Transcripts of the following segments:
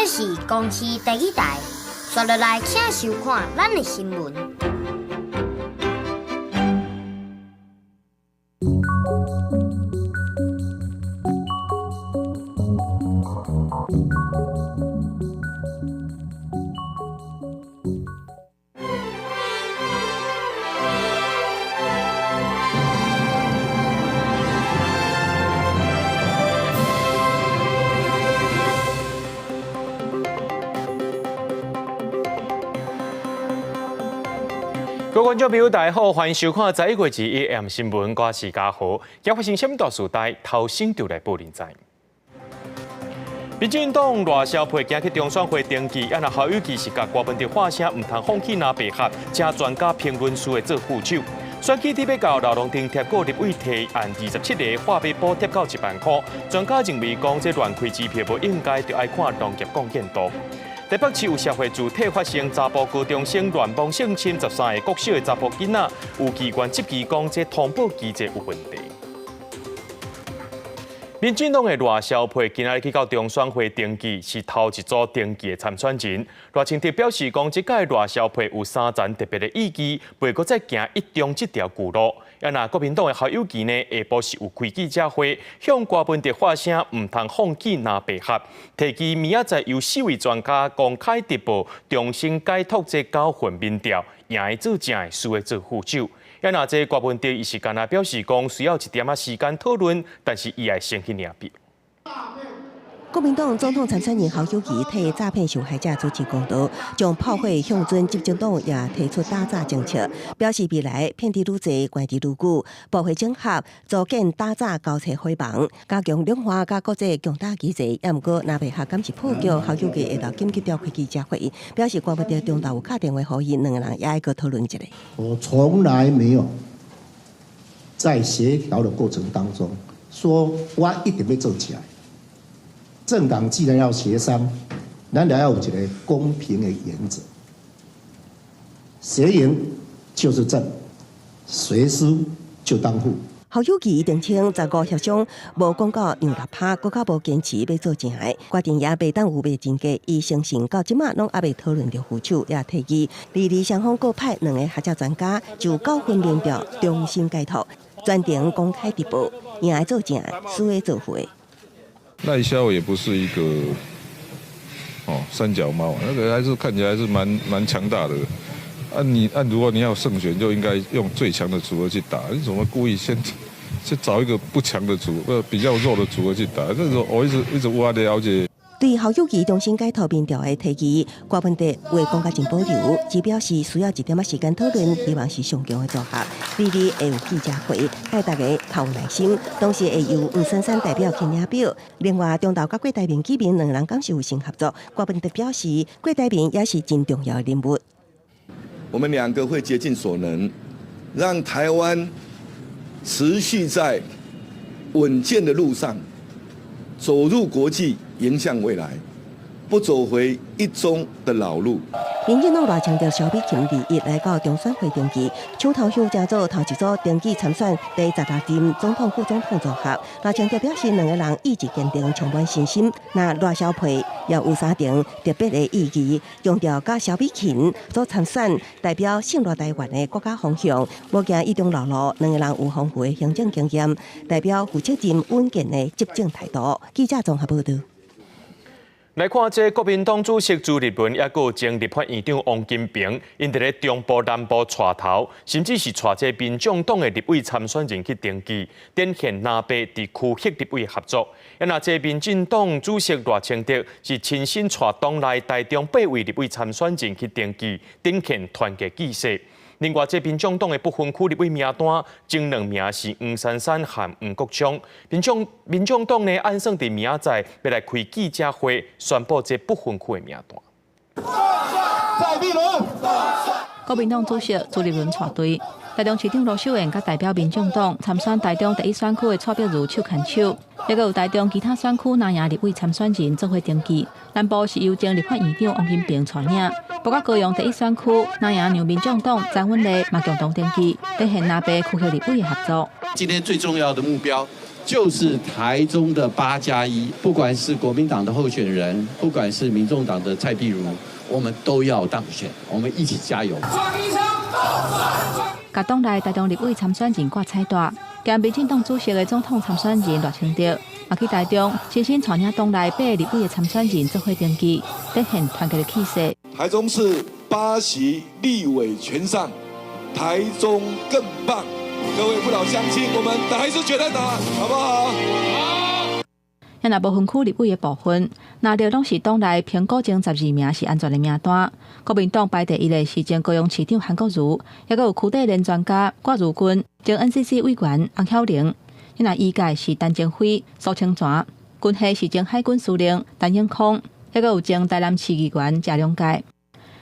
這是公視第一台，刷落來請收看咱的新聞。各位觀眾朋友，大家好，歡迎收看11月21日新聞，我是嘉豪。今發生什麼大事代，頭先就來報您知。民進黨賴蕭配行去中選會登記，啊，若侯友宜是共郭文哲喊聲，毋通放棄藍白合，請專家評論師的做副手。選舉佇欲到老龍亭貼過立委提案27個，話欲補貼到1萬箍。專家認為講，這亂開支票無應該，就愛看農業貢獻度。台北市有社會主體發生查埔高中生亂暴性侵13個國小的查埔囡仔，有機關質疑講這通報機制有問題。民進黨的賴蕭配今仔日去到中選會登記，是頭一組登記的參選人。賴清德表示講，這屆賴蕭配有三層特別的意義，袂閣再行一中這條舊路。啊，若國民黨的侯友宜呢，下晡是有開記者會，向郭文哲喊聲，毋通放棄藍白合，提議明仔載由四位專家公開直播，重新解讀這九份民調，贏的做正，輸的做副手。啊，若這郭文哲伊是干焦表示講，需要一點仔時間討論，但是伊會先去領票。國民黨總統參選人侯友宜替詐騙受害者主持公道，將炮火向準執政黨也提出打詐政策，表示未來騙子愈濟，關佇愈久，部會整合，組建打詐交叉火網，加強兩岸佮國際強打機制。也毋過，藍白合敢是破局，侯友宜下晝緊急召開記者會，表示郭文哲中晝有敲電話予伊，兩個人也愛閣討論一下。我從來沒有在協調的過程當中，說我一定欲做起來。政黨既然要協商，咱就要有一個公平的原則，誰贏就是正，誰輸就當負。侯友宜澄清，15協商無講到讓六趴，閣較無堅持欲做正的，決定也袂當有賣真假。伊相信到這馬攏猶未討論著副手，也提議李李雙方各派兩个學者專家就九份民調重新解讀，全程公開直播，贏的做正，輸的做負的。賴蕭也不是一個哦三腳貓，那個還是看起來是蠻強大的。啊你啊，如果你要勝選，就應該用最強的組合去打。你怎麼故意先去找一個不強的組合，比較弱的組合去打？這種我一直無法了解。對侯友宜重新解讀民調的提議，郭文哲話講甲真保留，只表示需要一點仔時間討論，希望是上強的組合。明日會有記者會，愛大家較有耐心。同時會由黃珊珊代表去領表。另外，中投佮郭台銘舉明兩人敢是有先合作，郭文哲表示，郭台銘也是真重要的人物。我們兩個會竭盡所能，讓台灣持續在穩健的路上走入國際，迎向未來，不走回一中的老路。民進黨賴清德、蕭美琴21來到中選會登記，搶頭香成做頭一組登記參選第16任總統副總統組合。賴清德表示，兩个人意志堅定，充滿信心。那賴蕭配也有三重特別的意義，強調佮蕭美琴做參選，代表勝賴台灣的國家方向，無驚一中老路。兩个人有豐富的行政經驗，代表負責任穩健的執政態度。記者綜合報導。來看這國民黨主席朱立倫，抑閣有前立法院長王金平，𪜶佇咧中部、南部帶頭，甚至是帶這民眾黨的立委參選人去登記，展現藍白佇區域立委合作。啊，若這民進黨主席賴清德是親身帶黨內台中八位立委參選人去登記，展現團結氣勢。另外，這民眾黨的不分區立委名單，前兩名是黃珊珊和黃國昌。民眾黨呢，按算佇明仔載欲來開記者會，宣布這不分區的名單。國民黨主席朱立倫帶隊，台中市長盧秀燕佮代表民眾黨參選台中第一選區的蔡碧如手牽手，抑閣有台中其他選區藍營立委參選人做伙登記。南部是由前立法院長王金平帶領，包括高雄第一選區藍營讓民眾黨詹文麗嘛共同登記，展現藍白區域立委的合作。今天最重要的目標就是台中的8+1，不管是國民黨的候選人，不管是民眾黨的蔡壁如，我們都要當選，我們一起加油。共黨內台中立委參選人掛彩帶，兼民進黨主席的總統參選人賴清德，嘛去台中親身帶領黨內八個立委的參選人做伙登記，展現團結的氣勢。台中市8席立委全上，台中更棒！各位父老鄉親，我們打一次全壘打，好不好？啊若無分區立委的部分，拿著攏是黨內評估前12名是安全的名單。國民黨排第一的是前高雄市長韓國瑜，抑閣有區塊鏈專家郭如君、前 NCC 委員翁曉玲。若醫界是陳清輝、蘇清泉，軍系是前海軍司令陳永康，抑閣有前台南市議員謝龍介。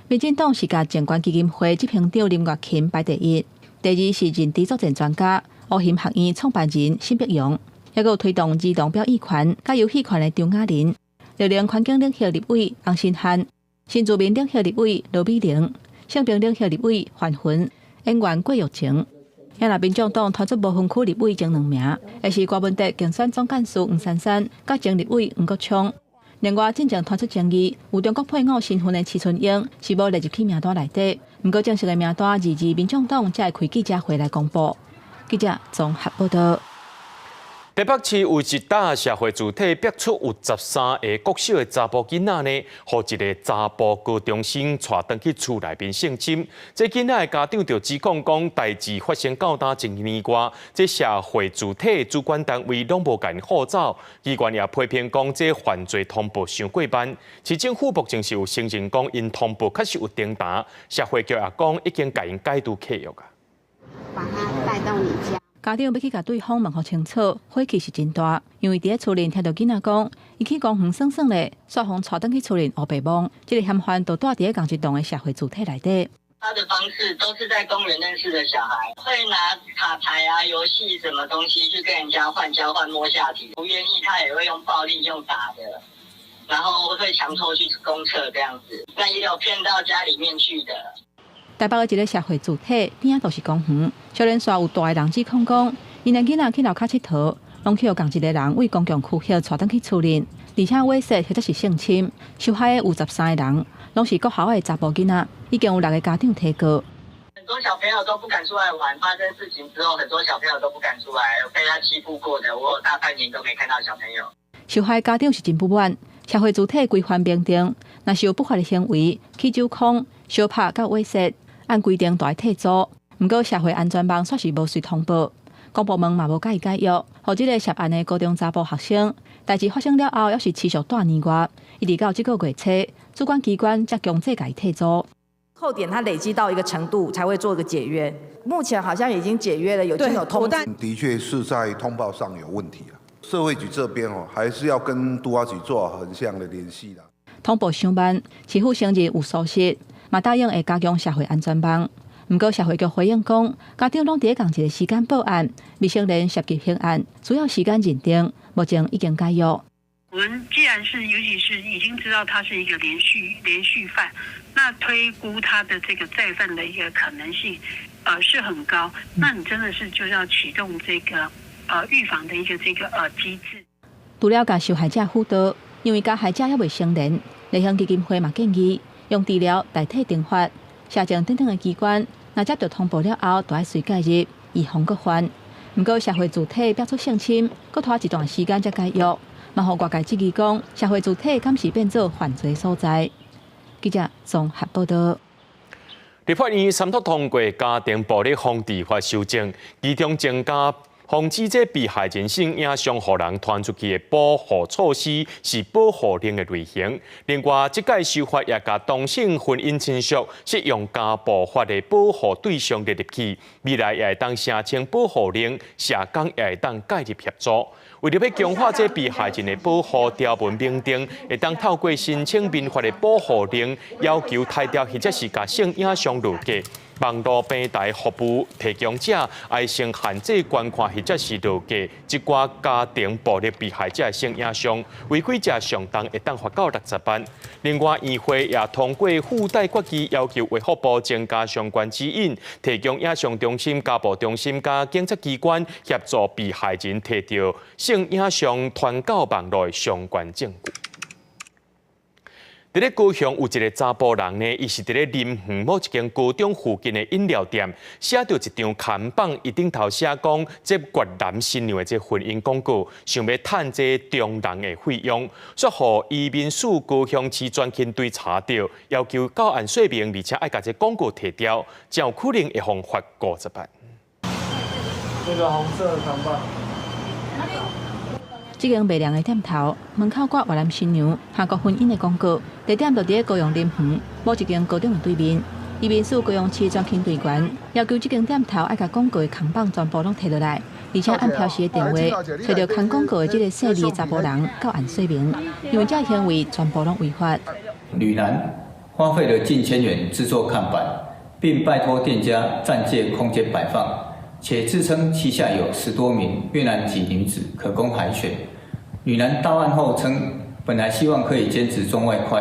民進黨是共政權基金會執行長林月琴排第一，第二是認知作戰專家烏熊學院創辦人沈伯洋。抑閣有推動兒童表意權、佮遊戲權的張雅麟，綠能環境領域立委洪申翰，新住民領域立委羅美玲，性平領域立委范雲，演員郭玉晴。若民眾黨推出無分區立委前兩名，會是柯文哲競選總幹事黃珊珊，佮前立委黃國昌。另外，進前傳出爭議，有中國配偶身份的徐春英是無列入去名單內底，毋過正式的名單22民眾黨才會開記者會來公布。記者綜合報道。台北市有一搭社會主體逼出有13個國小的查埔囡仔呢，予一个查埔高中生帶轉去厝內面性侵。這囡仔的家長就指控講，代誌發生到今一年外，這社會主體主管單位攏無共𪜶唬走，機關也批評講，這犯罪通報傷過慢。市政府目前是有承認講，𪜶通報確實有停耽，社會局也講已經共𪜶解除契約啊。把他帶到你家。家長欲去共對方問予清楚，火氣是真大，因為佇咧厝裡聽著囡仔講，伊去公園耍耍咧，煞予𪜶帶轉去厝裡烏白摸，這个嫌犯就住佇咧仝一棟的社會主體內底。他的方式都是在公園認識的小孩，會拿卡牌啊、遊戲什麼東西去跟人家換交換摸下體，不願意他也會用暴力用打的，然後會強拖去公廁這樣子，那也有騙到家裡面去的。台北的一个社會主體邊仔就是公園，少年煞有大个人指控講，𪜶的囡仔去樓跤𨑨迌，攏去予仝一个人為公共區域帶轉去厝裡，而且猥褻或者是性侵，受害的有13個人，攏是國校的查埔囡仔，已經有六个家長提告。很多小朋友都不敢出來玩，發生事情之後，很多小朋友都不敢出來，被他欺負過的，我有大半年都沒看到小朋友。受害家長是真不滿，社會主體規範明定，若是有不法的行為，起酒空、相拍佮猥褻，按規定著愛退租。毋過社會安全網煞是無隨通報，公部門嘛無共伊解約，予這个涉案的高中查埔學生，代誌發生了後，猶是持續蹛年外，一直到這個月初，主管機關才強制共伊退租。扣點它累積到一個程度，才會做個解約。目前好像已經解約了，有經有通知。的確是在通報上有問題了。社會局這邊哦，還是要跟都發局做好橫向的聯繫啦。通報傷慢，市府承認有疏失，嘛答應會加強社會安全網。毋過社會局回應講，家長攏佇咧仝一个時間報案，未成年涉及刑案，需要時間認定，目前已經解約。我們既然是，尤其是已經知道他是一個連續犯，那推估他的這個再犯的一個可能性，是很高。那你真的是就要啟動這個預防的一個這個機制。除了共受害者輔導，因為加害者猶未成年，麗香基金會嘛建議用治療代替懲罰。社政等等的機關，若接著通報了後，著愛隨介入，預防閣犯。毋過社會主體爆出性侵，閣拖一段時間才解約，嘛予外界質疑講，社會主體敢是變做犯罪所在？記者綜合報道。立法院三讀通過家庭暴力防治法修正，其中增加防止這被害人性影像予人傳出去的保護措施是保護令的類型。另外，這屆修法也共同性婚姻親屬適用家暴法的保護對象列入去，未來也會當聲請保護令，社工也會當介入協助。為著欲強化這被害人的保護，條文明定會當透過申請民法的保護令，要求刣掉或者是共性影像落架。網路平台服務提供者愛先限制觀看或者是落架這寡家庭暴力被害者的性影像，違規者上重會當罰到60萬。另外，議會也通過附帶決議，要求衛福部增加相關指引，提供影像中心、家暴中心佮警察機關協助被害人提著性影像傳到網路的相關證據。佇咧高雄有一个查埔人呢，伊是佇咧林園某一間高中附近的飲料店，寫著一張看板，伊頂頭寫講這越南新娘的這婚姻廣告，想欲趁這中人的費用，煞予移民署高雄市專勤隊查著，要求到案說明，而且愛共這廣告提掉，才有可能會予罰50萬。那個紅色的看板。這間賣涼的店頭門口掛越南新娘韓國婚姻的廣告，地點就佇咧高雄林園某一間高中的對面。移民署高雄市專勤隊員要求這間店頭愛共廣告的扛棒全部攏提落來，而且按標示的電話揣著扛廣告的這个姓李的查埔人到案說明，因為這个行為全部攏違法。呂男花費了近千元製作看板，並拜託店家暫借空間擺放，且自稱旗下有10多名越南籍女子可供海選。呂男到案後稱，本來希望可以兼職賺外快，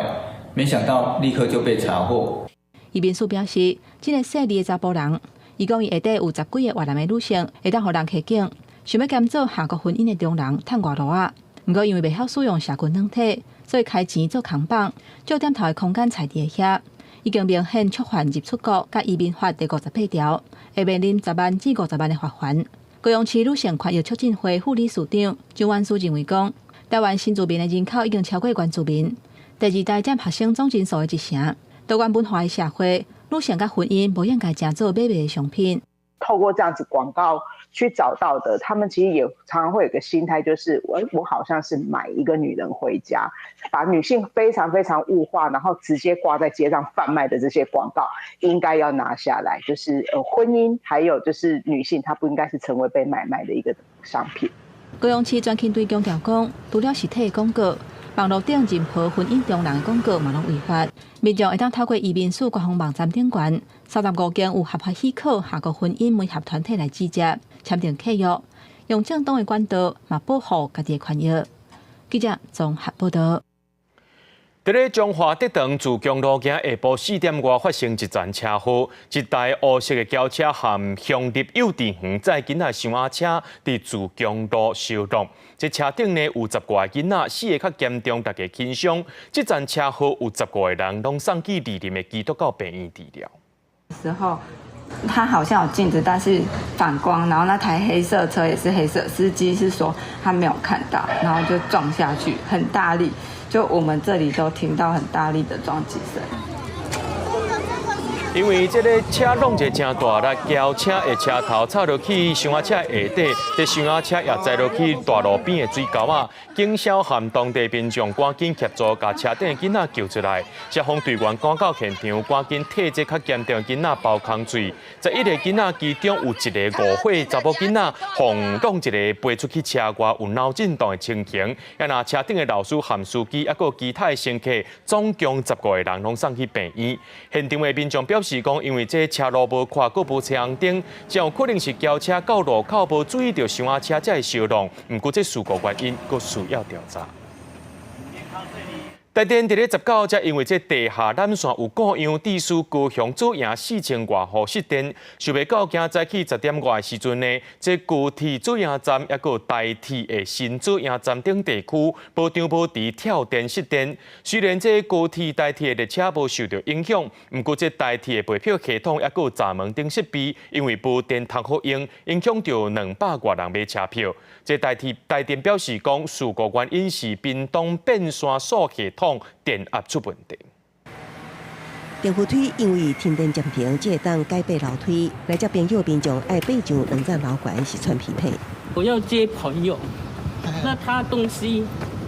沒想到立刻就被查獲。移民署表示，這个姓李的查埔人，伊講伊下底有十幾个越南的女性，會當予人提警，想欲兼做韓國婚姻的中人趁外路仔。毋過因為袂曉使用社群軟體，所以開錢做扛棒，借店頭的空間踩佇遐，已經明顯觸犯入出國佮移民法第58條，會面臨10萬至50萬的罰鍰。高雄市女性權益促進會副理事長張婉書認為講，台灣新住民的人口已經超過原住民，第二代佔學生總人數的一成。多元文化的社會，女性佮婚姻無應該成做買賣的商品。透過這樣子廣告去找到的，他們其實也常常會有個心態，就是我好像是買一個女人回家，把女性非常非常物化，然後直接掛在街上販賣的這些廣告，應該要拿下來。就是婚姻還有就是女性，她不應該是成為被買賣的一個商品。高雄市專勤隊強調講，除了實體的廣告，網路頂任何婚姻中人的廣告嘛攏違法。民眾會當透過移民署官方網站頂懸，35間有合法許可韓國婚姻媒合團體來指接簽訂契約，用正當的管道嘛保護家己的權益。記者綜合報導。佇咧彰化竹塘自強路仔下晡4點外發生一場車禍，一台烏色的轎車和鄉立幼稚園載囡仔小巴車佇自強路相撞。這車頂呢有10外个囡仔，四个較嚴重，逐个輕傷。這場車禍有15個人攏送去士林的基督教病院治療。時候，他好像有鏡子，但是反光，然後那台黑色車也是黑色，司機是說他沒有看到，然後就撞下去，很大力。就我們這裡都聽到很大力的撞擊聲。因為這个車弄一个誠大力，轎車的車頭插落去小巴車下底，這小巴車也載落去大路邊的水溝仔。警消和當地民眾趕緊協助，共車頂的囡仔救出來。消防隊員趕到現場，趕緊替這較嚴重的囡仔包空水。11個囡仔其中有一个5歲查某囡仔，予弄一个飛出去車外有腦震盪的情形。啊若車頂的老師和司機，猶閣有其他的乘客，總共15個人攏送去病院。現場的民眾表示講，因為這車路無闊，閣無車紅燈，真有可能是轎車到路口無注意著小巴車才會相撞。毋過這事故原因閣需要調查。台電佇咧19才因為這地下纜線有故障，致使高雄左營4000外戶失電。想袂到今早起10點外的時陣呢，這高鐵左營站猶閣台鐵的新左營站等地區無張無遲跳電失電。雖然這高鐵台鐵的列車無受著影響，毋過這台鐵的備票系統猶閣閘門等設備，因為無電通好用，影響著200外人買車票。這台鐵台電表示講，事故原因是屏東變線所系統電壓出問題。電扶梯因為停電暫停，才會當改爬樓梯。來接朋友民眾愛爬上兩層樓懸是喘鼻體。我要接朋友，那他東西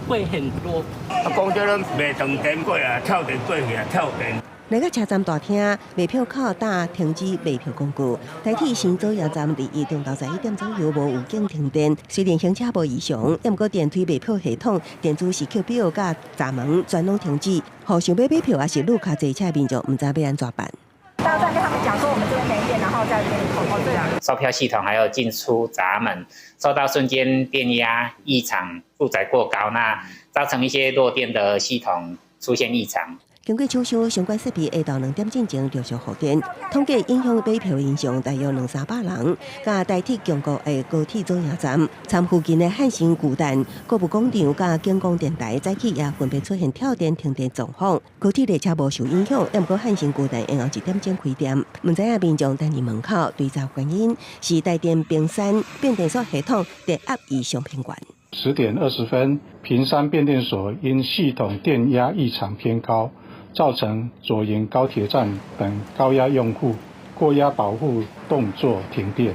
會很多。啊，講這攏袂斷電過啊，跳電過去啊，跳電。來到車站大廳，賣票口搭停止賣票廣告。台鐵新左營站佇中晝11點左右無預警停電，雖然行車無異常，毋過電梯賣票系統、電子時刻表佮閘門全攏停止，予想欲買票抑是旅客坐車民眾毋知欲按怎辦。到站跟他們講說，我們這邊售票系統還有進出閘門受到瞬間電壓異常負載過高，那造成一些弱電的系統出現異常。經過搶修相關設備，下晝2點進前陸續復電。統計影響買票人數大約兩三百人。佮台鐵強國的高鐵左營站、參附近的漢神巨蛋、國務廣場佮景廣電台，早起也分別出現跳電、停電狀況。高鐵列車無受影響，毋過漢神巨蛋延後1點鐘開店。毋知影民眾等佇門口追查原因，是台電屏山變電所系統電壓異常偏懸。10點20分，屏山變電所因系統電壓異常偏高，造成左營高鐵站等高壓用戶過壓保護動作停電，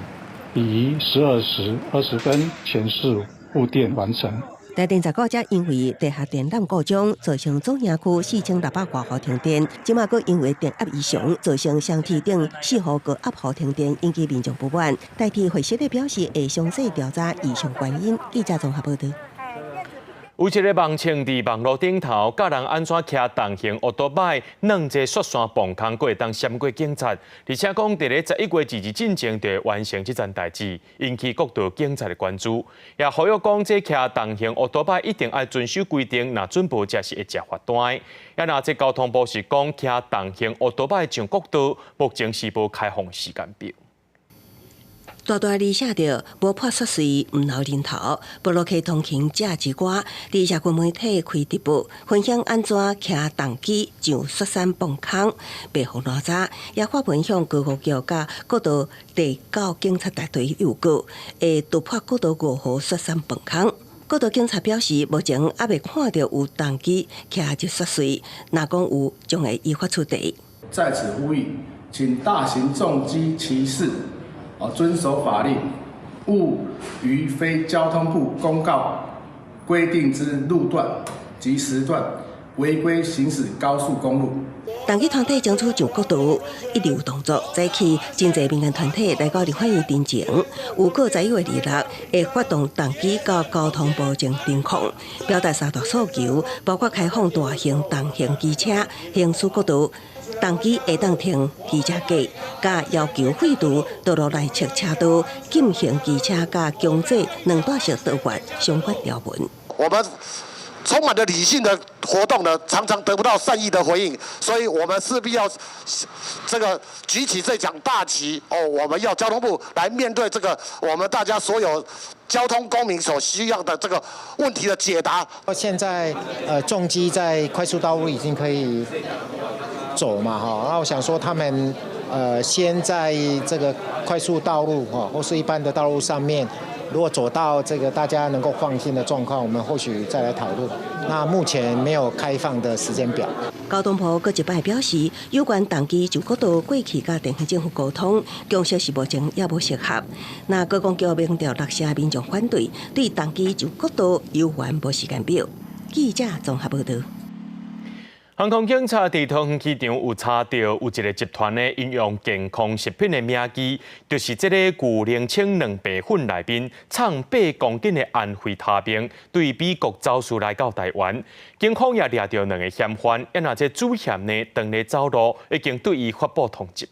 已於12時20分全市復電完成。台電十九則因為地下電纜故障，造成左營區4600外戶停電。這馬閣因為電壓異常，造成雙鐵頂4戶高壓戶停電，引起民眾不滿。台鐵回釋表示會詳細調查異常原因。記者綜合報道。有一个網稱佇網路頂頭教人按怎騎重型歐多擺，弄這雪山磅空，閣會當閃過警察，而且講佇咧11月2日進前就會完成這件代誌，引起國道警察的關注。也呼籲講，這騎重型歐多擺一定愛遵守規定，若準無則是會食罰單的。也若這交通部是講，騎重型歐多擺上國道，目前是無開放時間表。大大字寫著無破雪隧，毋留人頭，部落客通勤者之歌，佇社群媒體開直播，分享按怎騎重機上雪山磅空，袂予攔查，也發文向高高局佮國道第九警察大隊誘告，會突破國道5號雪山磅空。國道警察表示，目前猶未看著有重機騎入雪隧，若講有，將會依法處理。在此呼籲，請大型重機騎士遵守法令，勿於非交通部公告規定之路段及時段違規行駛高速公路。重機團體爭取上國道，一直有動作。早起真濟民間團體來到立法院陣前，預告11月26會發動重機到交通部前偵控，表達三大訴求，包括開放大型重型機車行駛國道。重機會當停機車格，佮要求廢除道路內側車道禁行機車佮強制兩段式道法相關條文。我們充滿了理性的活動呢，常常得不到善意的回應，所以我們勢必要這個舉起這場大旗哦，我們要交通部來面對這個我們大家所有交通公民所需要的這個問題的解答。現在重機在快速道路已經可以走嘛，哈，那我想說他們先在這個快速道路哈，或是一般的道路上面，如果走到這個大家能夠放心的狀況，我們或許再來討論。那目前沒有開放的時間表。交通部閣一擺表示，有關重機上國道過去佮地方政府溝通，共識是目前猶無適合。那高公局民調六成民眾反對，對重機上國道猶原無時間表。記者綜合報道。航空警察佇桃園機場有查著有一个集團呢，引用健康食品的名義，就是這个牛奶清卵白粉內面藏8公斤的安非他命，對美國走私來到台灣。警方也掠著兩个嫌犯，啊若這主嫌呢，當咧走路，已經對伊發布通緝。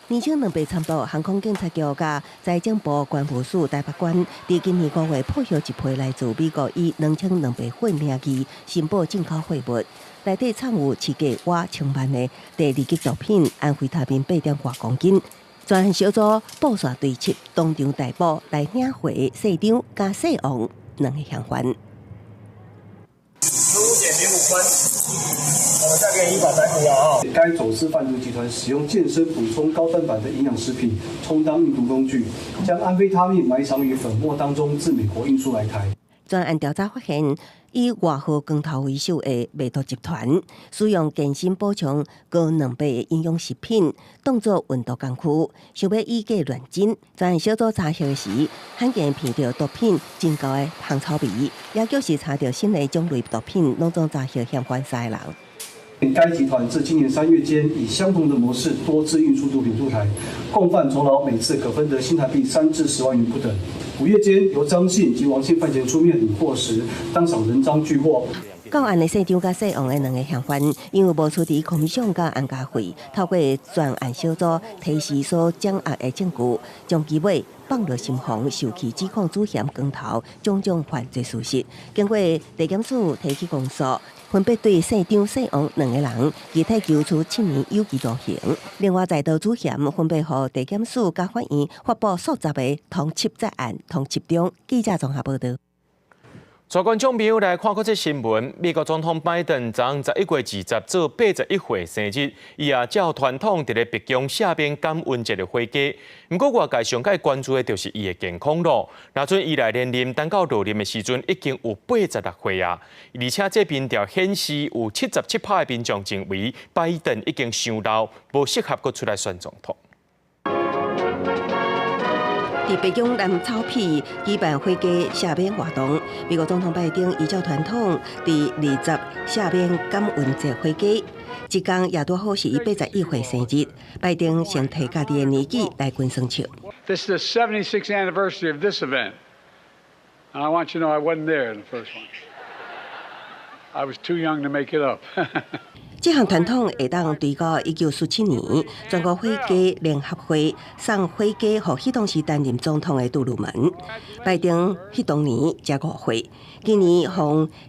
年輕兩白參到航空警察局佮財政部關務署台北關，佇今年5月破獲一批來自美國以兩千兩白粉名義申報進口貨物，內底藏有市價倚千萬的第二級毒品安非他命8點外公斤。專案小組布線追緝，當場逮捕來領貨細張佮細王兩个嫌犯。15.05分，我們再給你依法逮捕了啊！該走私販毒集團使用健身補充高蛋白的營養食品充當運毒工具，將安非他命埋藏於粉末當中，自美國運輸來台。專案調查發現，以外號光頭為首的賣毒集團，使用健身補充高蛋白的營養食品，當作運毒工具，想欲以假亂真。專案小組查核時，罕見聞著毒品真厚的香草味，也就是查著新的種類毒品，攏總查獲嫌犯三个人。該集團自今年3月間，以相同的模式多次運輸毒品入台，共犯酬勞每次可分得新台幣3至10萬元不等。5月間，由張姓及王姓犯嫌出面領貨時，當場人贓俱獲。到案的姓張佮姓王的兩个嫌犯，因為無出佇空饌佮安家費，透過專案小組提示所掌握的證據，將其尾放落心防，受氣指控主嫌光頭種種犯罪事實。經過地檢署提起公訴，分別對姓張、姓王兩个人，具體求處7年有期徒刑。另外，在逃主嫌分別予地檢署佮法院發布數十个通緝在案、通緝中。記者綜合報道。帶觀眾朋友來看國際新聞，美國總統拜登昨昏11月20做81歲生日，伊也照傳統佇咧白宮赦免感恩節的火雞。毋過外界上蓋關注的就是伊的健康囉。若準伊來連任，等到落任的時陣已經有86歲啊！而且這民調顯示有77趴的民眾認為拜登已經傷老，無適合閣出來選總統。佇白宮南草坪舉辦火雞赦免活動，美國總統拜登依照傳統，佇20赦免感恩節火雞。這工也拄好是伊81歲生日，拜登先提家己的年紀來關算笑。 This is the 76th anniversary of this event. And I want you to know I wasn't there in the first one. I was too young to make it up. 這項傳統會當追到1947年，全國火雞聯合會送火雞予彼當時擔任總統的杜魯門。拜登彼當年才5歲，今年予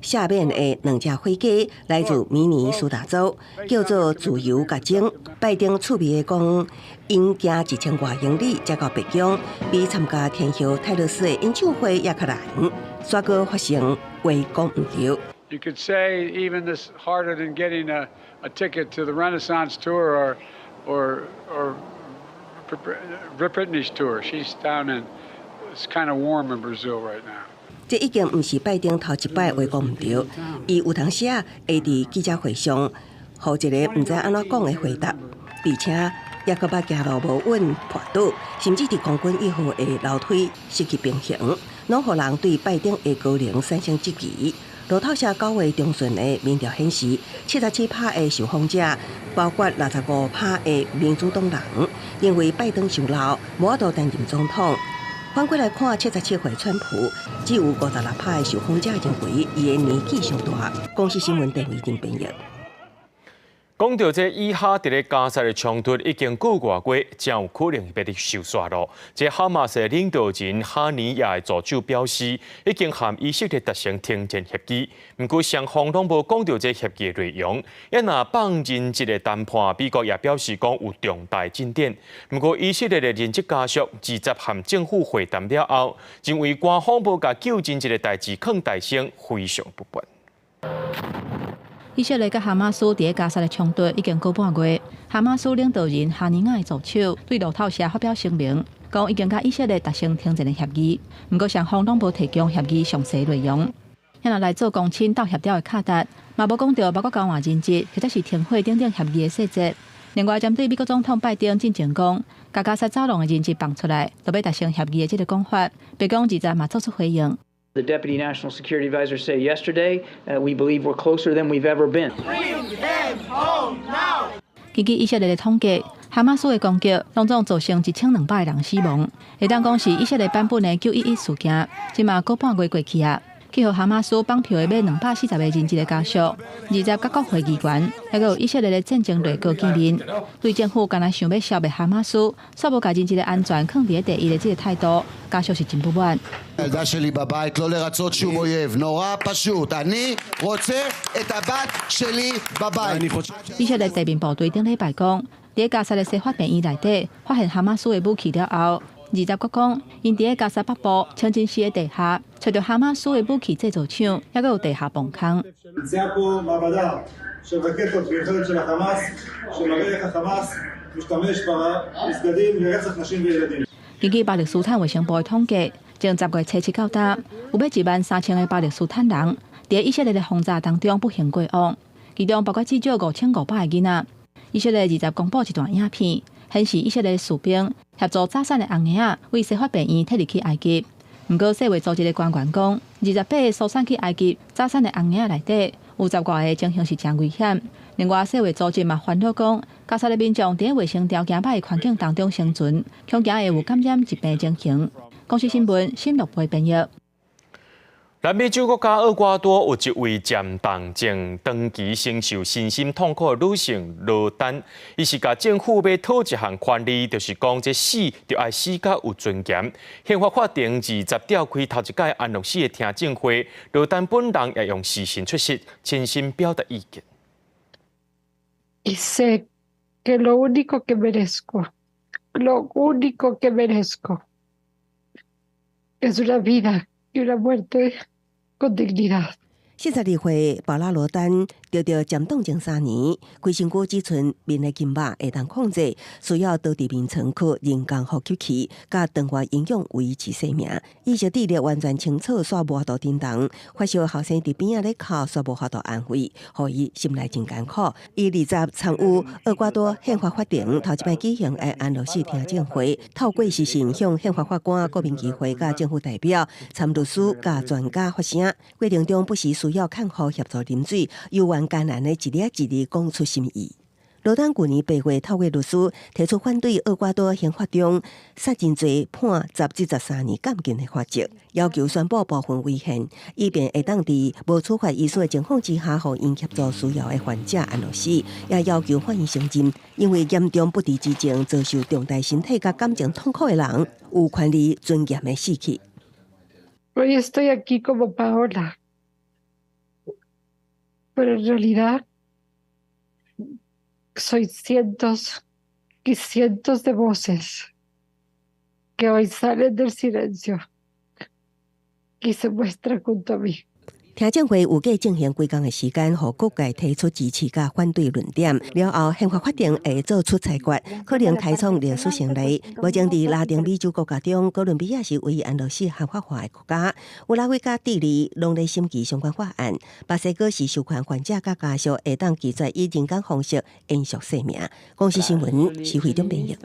赦免的兩隻火雞來自明尼蘇達州，叫做自由佮精。拜登趣味的講，𪜶行1000外英里才到白宮，比參加天后泰勒絲的演唱會猶較難，煞閣發生話講毋著。 You could say even this harder than getting a ticket to the Renaissance tour or Britney's tour. She's down in, it's kind of warm in Brazil right now. 這已經毋是拜登頭一擺話講毋著，伊有當時啊會佇記者會上，予一个毋知按怎講的回答，而且猶閣捌行路無穩跋倒，甚至佇空軍一號的樓梯失去平衡，攏予人對拜登的高齡產生質疑。路透社9月中旬的民調顯示，77趴的受訪者，包括65趴的民主黨人，認為拜登傷老，無法度擔任總統。反過來看，77歲川普，只有56趴的受訪者認為伊的年紀傷大。公視新聞鄧麗玲編譯。講到這以哈佇咧加薩的衝突已經個外月，真有可能欲收煞囉。這哈馬斯領導人哈尼亞的助手表示，已經和以色列達成停戰協議，毋過雙方攏無講著這協議的內容。一若放人質的談判，美國也表示講有重大進展。毋過以色列的人質家屬二十和政府會談了後，認為官方無共救人質的代誌囥大先，非常不滿。以色列佮哈馬斯佇加薩的衝突已經個半月，哈馬斯領導人哈尼亞的助手對路透社發表聲明，講已經佮以色列達成停戰的協議，毋過雙方攏無提供協議詳細內容。遐來做公親鬥協調的卡達，嘛無講著包括交換人質或者是停火等等協議的細節。另外，針對美國總統拜登進前講，共加薩走廊的人質放出來，就欲達成協議的這个講法，白宮二十嘛做出回應。 The Deputy National Security Advisor say yesterday, we believe we're closer than we've ever been. 根據以色列的統計，哈馬斯的攻擊攏總造成1200個人死亡，會當講是以色列版本的911事件。這嘛個半月過去啊，去予哈馬斯綁票的欲240個人質的家屬，二十佮國會議員，猶閣有以色列的戰爭內閣見面，對政府干焦想欲消滅哈馬斯，煞無共人質的安全囥佇第一的這个態度，家屬是真不滿。 הילדה שלי בבית, לא לרצות שום אויב, נורא פשוט. אני רוצה את הבת שלי בבית. 以色列地面部隊頂禮拜講，佇加薩的西法病院內底發現哈馬斯的武器了後，二十閣講，𪜶佇加薩北部清真寺的地下，揣著哈馬斯的武器製造廠，猶閣有地下磅空。 נמצאה פה מעבדה של רקטות ויכולת של החמאס, שמראה איך החמאס משתמש במסגדים לרצח נשים וילדים. 根據巴勒斯坦衛生部的統計，從10月7到今，有欲1萬3千个巴勒斯坦人佇以色列的轟炸當中不幸過往，其中包括至少5500個囡仔。以色列二十公布一段影片，顯示以色列士兵協助走散的紅嬰仔為西法病院提入去埃及。毋過世衛組織的官員講，28个疏散去埃及走散的紅嬰仔內底，有10外个情形是誠危險。另外，世衛組織嘛煩惱講，加薩的民眾佇衛生條件歹的環境當中生存，恐驚會有感染疾病情形。公視新聞，新樂貝編譯。南美洲國家厄瓜多有一位漸凍症長期承受身心痛苦的女性羅丹，伊是共政府欲討一項權利，就是講這死著愛死甲有尊嚴。憲法法庭二十召開頭一擺安樂死的聽證會，羅丹本人也用視訊出席，親身表達意見。 Y sé que lo único que merezco, lo único que merezco, es una vida y una muerte con dignidad. 42歲保拉羅丹得著漸凍症3年，規身軀只賰面的筋肉會當控制，需要倒佇眠床靠人工呼吸器，佮腸外營養維持生命。意識智力完全清楚，煞無法度振動。發燒後生佇邊仔咧哭，煞無法度安慰，予伊心內真艱苦。伊20參與厄瓜多憲法法庭頭一擺舉行的安樂死聽證會，透過視訊向憲法法官、國民議會佮政府代表、參律師佮專家發聲。過程中不時需要看護協助啉水，猶原艱難的一字一字講出心意。羅丹舊年8月透過律師提出反對厄瓜多刑法中殺人罪判10至13年監禁的法則，要求宣布部分違憲，以便會當佇無處罰醫師的情況之下，予𪜶協助需要的患者安樂死，也要求法院承認，因為嚴重不治之症遭受重大身體佮感情痛苦的人，有權利尊嚴的死去。 Hoy estoy aquí como Paola, pero en realidad soy cientos y cientos de voces que hoy salen del silencio y se muestran junto a mí. 聽證會預計進行幾工的時間，予各界提出支持佮反對論點。了後，憲法法庭會做出裁決，可能開創歷史先例。目前佇拉丁美洲國家中，哥倫比亞是唯一安樂死合法化的國家。烏拉圭佮智利攏咧審議相關法案。墨西哥是授權患者佮家屬會當拒絕以人工方式延續生命。公視新聞，徐慧中編譯。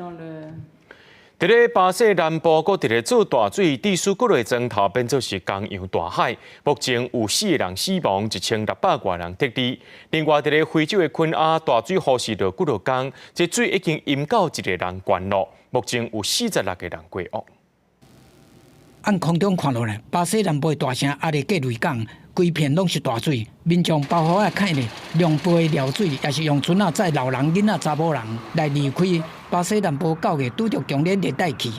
佇咧巴西南部，閣佇咧做大水，致使幾个莊頭變做是江洋大海。目前有四個人死亡，1600外人撤離。另外，佇咧非洲的肯亞，大水雨勢落幾落工，這水已經淹到一個人懸咯。目前有46個人過屋。按空中看落來，巴西南部的大城阿列格雷港，規片攏是大水，民眾包袱仔看咧，量杯尿水，也是用船仔載老人、囡仔、查某人來離開。巴西南部9月拄著強烈熱帶氣，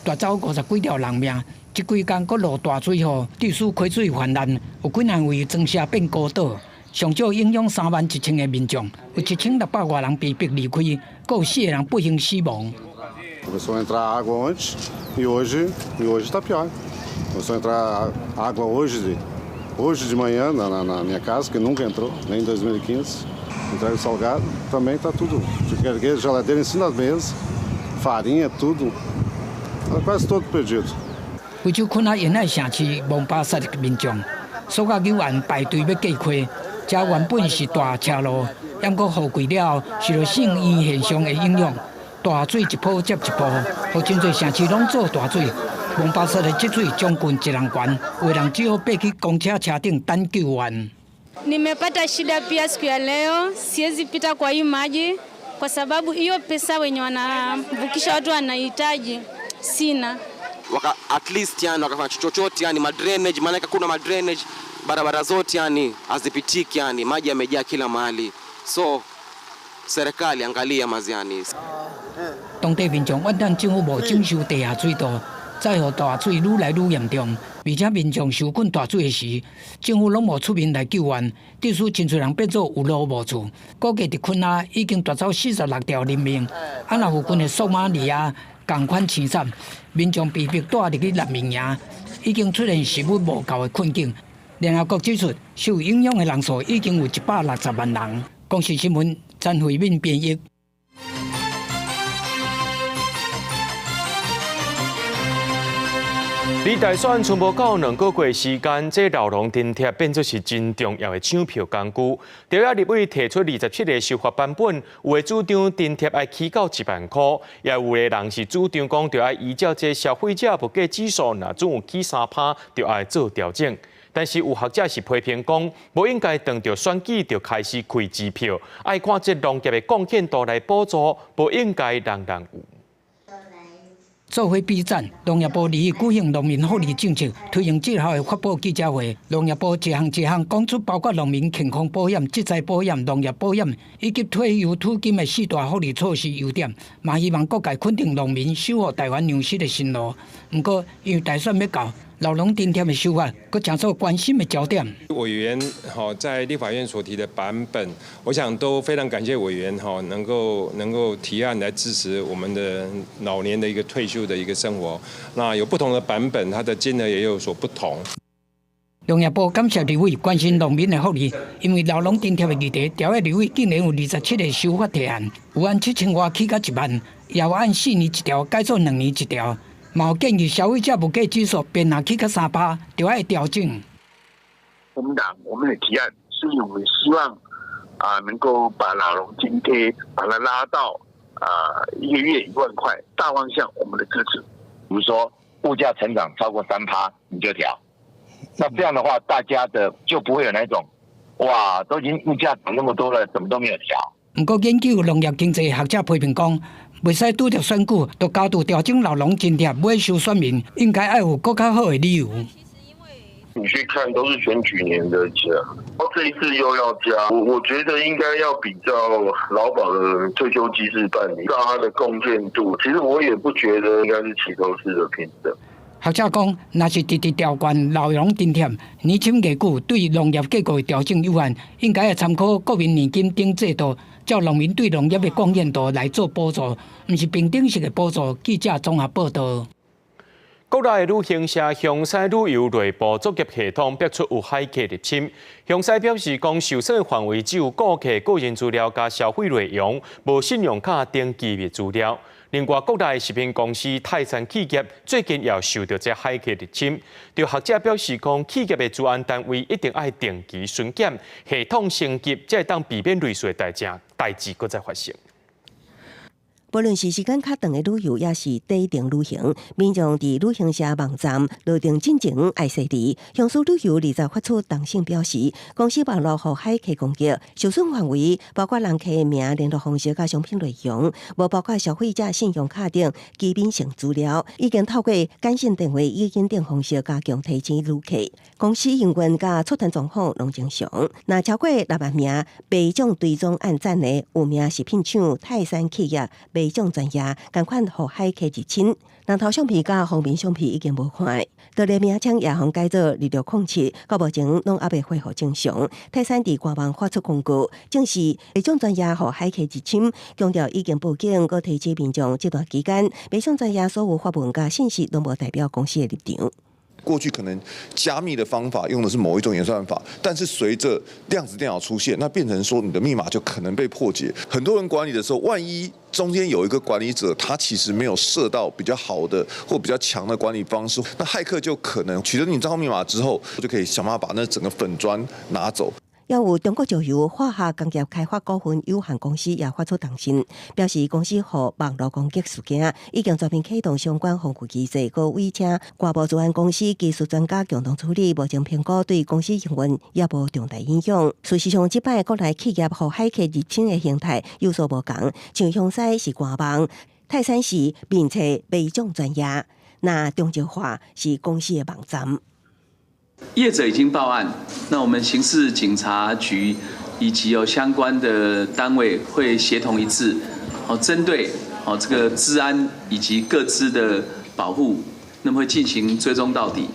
奪走50幾條人命。這幾工閣落大水雨，致使溪水泛濫，有幾若位莊舍變孤島，上少影響3萬1千个民眾，有1600外人被迫離開，閣有四個人不幸死亡。 Começou a entrar água ontem e hoje está pior. Começou a entrar água hoje de manhã na minha casa, que nunca entrou, nem em 2015. Entrega salgado, também está tudo. Geladeira em cima da mesa, farinha, tudo. Está quase todo perdido. 非洲肯亞沿海城市蒙巴薩的民眾，所有紐岸排隊欲過溪，這原本是大斜路，毋過雨季了後，受著聖嬰現象的影響，大水一波接一波，予真濟城市攏做大水。蒙巴薩的積水將近一人懸，有人只好爬去公車車頂等救援。 Nimepata shida pia siku ya leo, siwezi pita kwa hii maji kwa sababu hiyo pesa wenye wanavukisha watu wanahitaji sina. Waka, at least yani wakafanya chochote yani ma drainage, maana kuna ma drainage barabara zote yani hazipitiki, yani maji yamejaa kila mahali, so serikali angalia maziani。當地民眾怨嘆政府無整修地下水道，再予大水愈來愈嚴重，而且民眾受困大水的時，政府攏無出面來救援，致使真濟人變做有路無厝。估計佇肯亞已經奪走46條人命，啊，若附近的索馬里亞仝款淒慘，民眾被迫帶入去難民營，已經出現食物無夠的困境。聯合國指出，受影響的人數已經有160萬人。公視新聞詹慧敏編譯。離大選賰無夠2個月時間，這老農津貼變做是真重要的搶票工具。朝野立委提出27個修法版本，有的主張津貼愛起到1萬箍，也有的人是主張講著愛依照這消費者物價指數，若總有起3趴，就愛做調整。但是有學者是批評講，無應該當著選舉就開始開支票，愛看這農業的貢獻度來補助，無應該人人有。做伙比讚，農業部擬舉行農民福利政策推行績效的發布記者會，農業部一項一項講出包括農民健康保險、職災保險、農業保險以及退休退金的四大福利措施優點，嘛希望各界肯定農民守護台灣糧食的辛勞。毋過，因為大選欲到，老農津貼的修法，閣成做關心的焦點。委員吼在立法院所提的版本，我想都非常感謝委員吼能夠提案來支持我們的老年的一個退休的一個生活。那有不同的版本，它的金額也有所不同。農業部感謝立委關心農民的福利，因為老農津貼的議題，朝野立委竟然有27個修法提案，有按7000外起到1萬，也有按4年一調改做2年一調。嘛有建議消費者物價指數變若起較3%，就愛調整。國民黨我們的提案，是我們希望啊能夠把老農津貼把它拉到啊一個月1萬塊，大方向我們的支持。比如說物價成長超過3趴，你就調。那這樣的話，大家的就不會有那種，哇，都已經物價漲那麼多了，怎麼都沒有調。毋過研究農業經濟學者批評講，袂使拄著選舉就加度調整老農津貼，買收選民，應該愛有閣較好的理由。你去看都是選舉年的錢，這一次又要加，我覺得應該要比照勞保的退休機制辦理，照它的貢獻度。其實我也不覺得應該是齊頭式的平等。學者講，若是直直調懸老農津貼，年深月久對農業結構的調整有限，應該愛參考國民年金等制度，照農民對農業的貢獻度來做補助，毋是平等式的補助。記者綜合報導。國內旅行社香西旅遊內部作業系統爆出有駭客入侵。香西表示講，受損範圍只有顧客個人資料佮消費內容，無信用卡等機密資料。另外，國內食品公司泰山企業最近也受著這駭客入侵。就學者表示講，企業的資安單位一定愛定期巡檢、系統升級，才會當避免類似的代誌閣再發生。無論是時間較長的旅遊，抑是短程旅行，民眾佇旅行社網站落訂進前愛細膩。香西旅遊20發出重訊表示，公司網路予駭客攻擊，受損範圍包括人客名、聯絡方式佮商品內容，無包括消費者信用卡等機敏性資料。已經透過簡訊電話、語音等方式加強提醒旅客。公司營運佮出團狀況攏正常。若超過6萬名民眾追蹤按讚的有名食品廠泰山企業賣獎專頁，仝款予駭客入侵，人頭相片佮封面相片已經無看。獨立名稱也予改做2607，到目前攏猶未恢復正常。泰山佇官網發出公告，證實賣獎專頁予駭客入侵，強調已經報警，閣提醒民眾這段期間賣獎專頁所有發文佮信息攏無代表公司的立場。過去可能加密的方法用的是某一種演算法，但是隨着量子電腦出現，那變成說你的密碼就可能被破解。很多人管理的時候，萬一中間有一個管理者，他其實沒有設到比較好的或比較強的管理方式，那駭客就可能取得你帳號密碼之後，就可以想辦法把那整個粉專拿走。也有中國石油化學工業開發股份有限公司也發出通訊，表示公司予網路攻擊事件已經全面啟動相關防護機制，閣委請外部資安公司技術專家共同處理，目前評估對公司營運也無重大影響。事實上，這擺國內企業予駭客入侵的形態有所無仝，像香西是官網，泰山是面冊賣獎專頁，那中石化是公司的網站。業者已經報案，那我們刑事警察局以及有相關的單位會協同一致，哦，針對哦這個資安以及個資的保護，那麼會進行追蹤到底。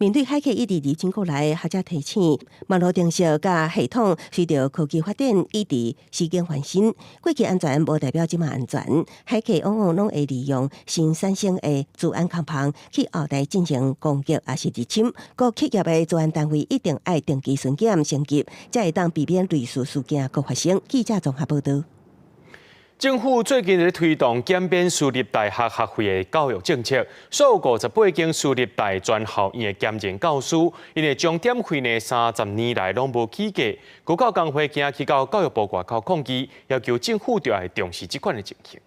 面對駭客一直入侵過來，學者提醒，網路程式佮系統隨著科技發展，一直時間翻新。過去安全無代表這馬安全，駭客往往攏會利用新產生的資安空縫去後台進行攻擊，抑是入侵。各企業的資安單位一定愛定期巡檢升級，才會當避免類似事件閣發生。記者綜合報導。政府最近咧推動減免私立大學學費的教育政策，所有58間私立大專校院的兼任教師，𪜶的鐘點費呢30年來攏無起價。高教工會今去到教育部外口抗議，要求政府著愛重視這款的情形。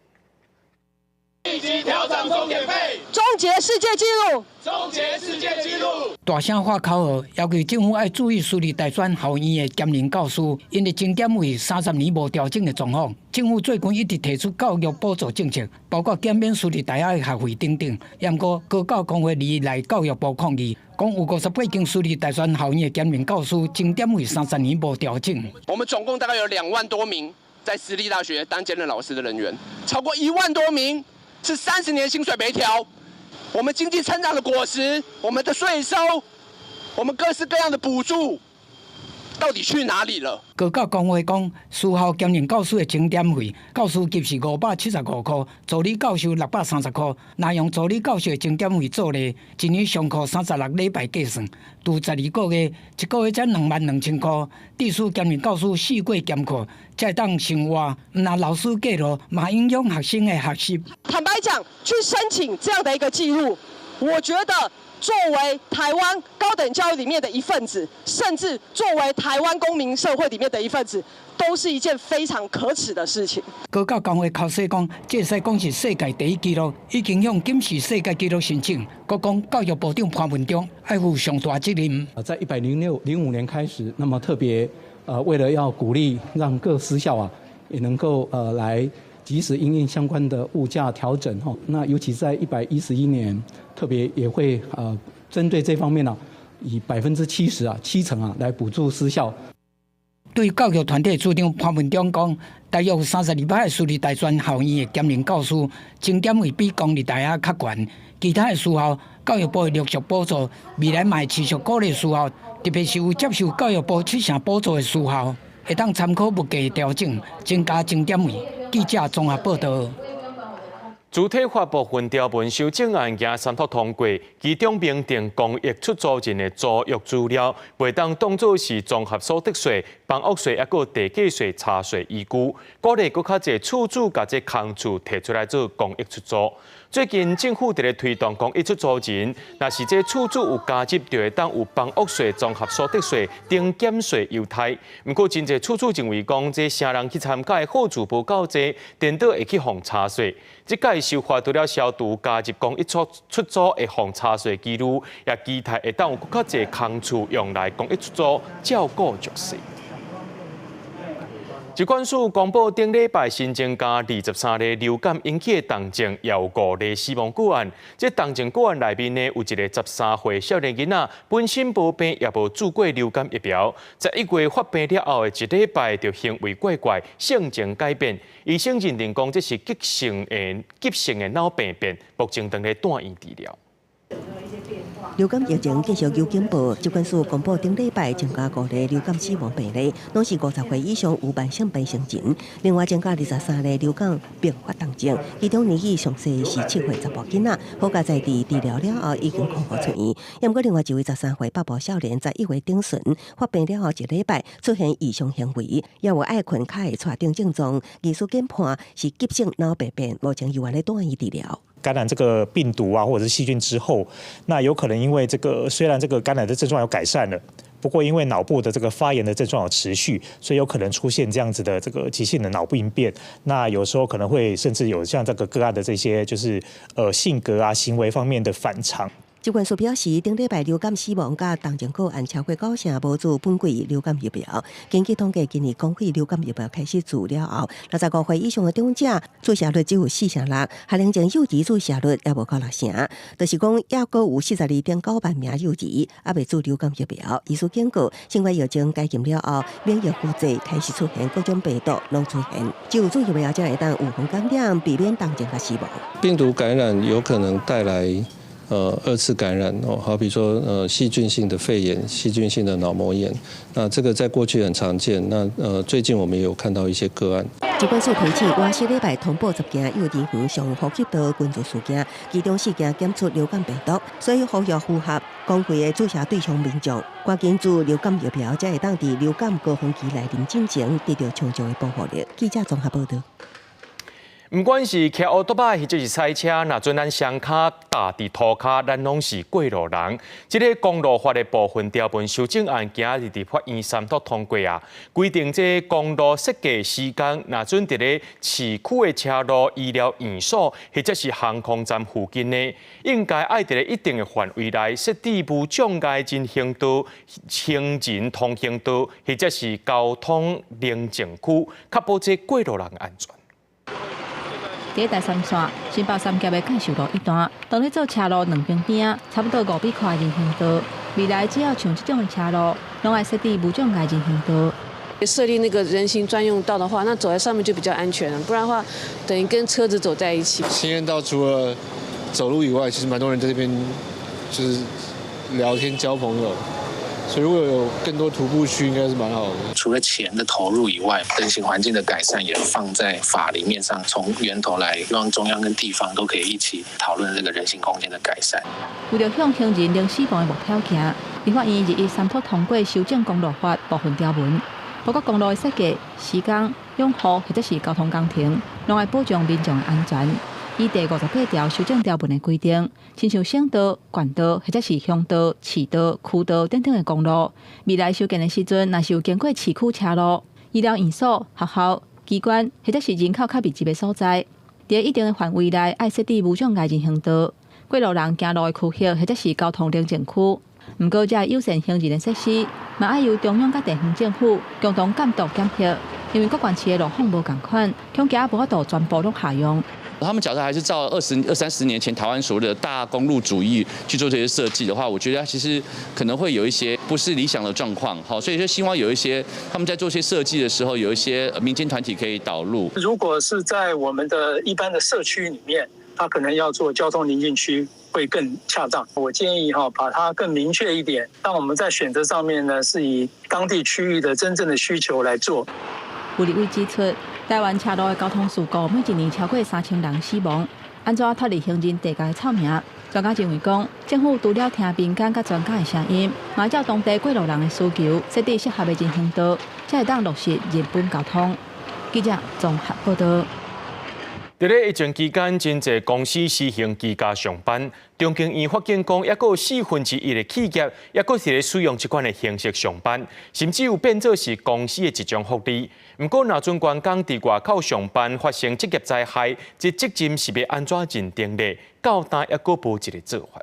立即調整。上鐘點費，終結世界紀錄，終結世界紀錄。大聲喊口號，要求政府愛注意私立大專校院的兼任教師，𪜶的鐘點費30年無調整的狀況。政府最近一直提出教育補助政策，包括減免私立大學的學費等等。毋過高教工會日來教育部抗議，講有58間私立大專校院的兼任教師鐘點費三十年無調整。我們總共大概有2萬多名在私立大學當兼任老師的人員，超過1萬多名是30年薪水沒調。我們經濟成長的果實，我們的稅收，我們各式各樣的補助，到底去哪裡了？高教工會講，私校兼任教師的鐘點費，教師級是575塊，助理教授630塊。若用助理教授的鐘點費做例，一年上課36禮拜計算，除12個月，一個月才22,000塊。致使兼任教師四過兼課，才會當生活。毋但老師過勞，嘛影響學生的學習。坦白講，去申請這樣的一個紀錄，我覺得作為台灣高等教育裡面的一份子，甚至作為台灣公民社會裡面的一份子，都是一件非常可恥的事情。高教工會口說講，這會使講是世界第一紀錄，已經向金氏世界紀錄申請。閣講教育部長潘文忠愛負上大責任。在106、05年開始，那麼特別為了要鼓勵讓各私校啊，也能夠來及時因應相關的物價調整吼。那尤其在111年，特別也會針對這方面呢，以70%啊，七成啊來補助私校。對教育團體主張潘文忠講，大約有32%的私立大專校院的兼任教師，鐘點費比公立大學較懸。其他的私校，教育部會陸續補助，未來嘛會持續鼓勵私校，特別是有接受教育部七成補助的私校，會當參考物價調整，增加鐘點費。記者綜合報道。主體法部分條文修正案經三讀通過，其中明定公益出租人的租約資料，袂當當做是綜合所得稅、房屋稅，抑閣地價稅查稅依據。鼓勵閣較濟厝主共這空厝提出來做公益出租。最近政府佇咧推動公益出租人，若是這厝主有加入，就會當有房屋稅、綜合所得稅等減稅優待。毋過真濟厝主認為講，這成人去參加的好處無夠濟，顛倒會去予查稅。這擺修法除了消除加入公益出租會予查稅疑慮，也期待會當有閣較濟空厝用來公益出租，照顧弱勢。疾管署公布頂禮拜新增加23例流感引起的重症，也有5例死亡個案。這重症個案內面呢，有一个13歲少年囡仔，本身無病，也無注過流感疫苗。11月發病了後的一禮拜，就行為怪怪，性情改變。醫生認定講這是急性的腦病變，目前正咧住院治療。流感疫情繼續有警報，疾管署公布頂禮拜增加5例流感死亡病例，攏是50歲以上有慢性病成人。另外增加23例流感併發重症，其中年紀上細是7歲查埔囡仔，好佳哉佇治療了後已經康復出院。毋過另外一位13歲北部少年，11月頂旬發病了後一禮拜出現異常行為，也有愛睏、跤會掣等症狀，醫師研判是急性腦病變，目前猶原咧住院治療。感染這個病毒啊，或者是細菌之後，那有可能因為這個雖然這個感染的症狀有改善了，不過因為腦部的這個發炎的症狀有持續，所以有可能出現這樣子的這個急性的腦病變。那有時候可能會甚至有像這個個案的這些，就是性格啊、行為方面的反常。疾管署表示，頂禮拜流感死亡佮重症個案超過九成無注本季流感疫苗。根據統計，今年公費流感疫苗開始注了後，65歲以上的長者注射率只有4.6%，學齡前幼兒注射率也無夠6成，就是講猶閣有42.9萬名幼兒猶未注流感疫苗。醫師警告，新冠疫情解禁了後，免疫複製開始出現各種病毒攏出現，只有注疫苗才會當預防感染，避免重症佮死亡。病毒感染有可能帶來二次感染哦，好比說細菌性的肺炎、細菌性的腦膜炎，那這個在過去很常見。那最近我們也有看到一些個案。疾管署提醒，外這禮拜通報10間幼兒園上呼吸道群聚事件，其中4件檢出流感病毒，所以呼籲符合公費的注射對象民眾，趕緊注流感疫苗，才會當佇流感高峰期來臨進前得到充足的保護力。記者綜合報道。毋管是騎歐多擺，或者是賽車，若準咱雙跤踏佇塗跤，咱攏是過路人。這个公路法的部分條文修正案，今日佇法院三讀通過啊，規定這公路設計施工，若準佇咧市區的車路、醫療院所或者是航空站附近呢，應該愛佇咧一定的範圍內設置無障礙人行道、行人通行道，或者是交通寧靜區，確保這過路人安全。佇台三線新北三峽的介壽路一段，當咧做車路兩邊邊，差不多5米寬的人行道。未來只要像這種的車路，攏愛設置無障礙人行道。設立那個人行專用道的話，那走在上面就比較安全了。不然的話，等於跟車子走在一起。行人道除了走路以外，其實蠻多人在這邊就是聊天交朋友。所以如果有更多徒步區，應該是蠻好的。除了錢的投入以外，人行環境的改善也放在法裡面上，從源頭來，希望中央跟地方都可以一起討論這個人行空間的改善。為著向行人零死亡的目標行，立法院日一三讀通過修正公路法部分條文，包括公路的設計、施工、養護或者是交通工程，攏愛保障民眾的安全。依第58條修正條文的規定，親像省道、縣道或者是鄉道、市道、區道等等的公路，未來修建的時陣，若是有經過市區車路、醫療院所、學校、機關或者是人口較密集的所在，佇一定的範圍內，愛設置無障礙人行道、過路人行路的區域或者是交通寧靜區。毋過，這友善行人的設施，嘛愛由中央佮地方政府共同監督檢核，因為各縣市的路況無仝款，恐驚無法度全部攏合用。他們假設還是照二三十年前台灣所謂的大公路主義去做這些設計的話，我覺得其實可能會有一些不是理想的狀況。好，所以就希望有一些他們在做些設計的時候，有一些民間團體可以導入。如果是在我們的一般的社區裡面，他可能要做交通寧靜區會更恰當。我建議哈，把它更明確一點，讓我們在選擇上面呢，是以當地區域的真正的需求來做。有立委指出，台灣車路的交通事故每一年超過3000人死亡，按怎脫離行人地界的臭名？專家認為講，政府除了聽民間佮專家的聲音，嘛照當地過路人的需求，設置適合的人行道，才會當落實人本交通。記者綜合報道。佇咧疫情期間，真濟公司實行居家上班。中研院發現講，猶閣有1/4的企業，猶閣是咧使用這款的形式上班，甚至有變做是公司的一種福利。毋過，若準員工佇外口上班發生職業災害，這責任是欲按怎認定咧？到今猶閣無一个做法。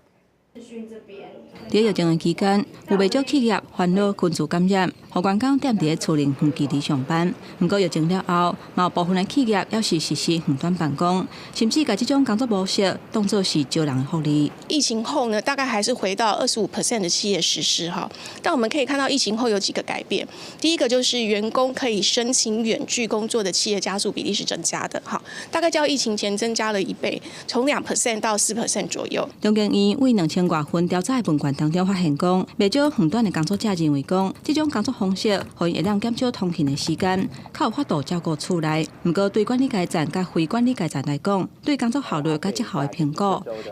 佇疫情的期間，有袂少企業煩惱群聚感染，予員工踮佇咧厝內遠距離上班。毋過疫情了後，嘛有部分的企業猶是實施遠端辦公，甚至共這種工作模式當做是招人的福利。疫情後呢，大概還是回到25% 的企業實施哈。但我們可以看到，疫情後有幾個改變。第一個就是員工可以申請遠距工作的企業家數比例是增加的，哈，大概較疫情前增加了一倍，從2% 到4% 左右。中研院為2000外份調查的問卷當中發現，講袂少遠端的工作者認為講，這種工作方式，予𪜶會當減少通勤的時間，較有法度照顧厝內。毋過對管理階層佮非管理階層來講，對工作效率佮績效的評估，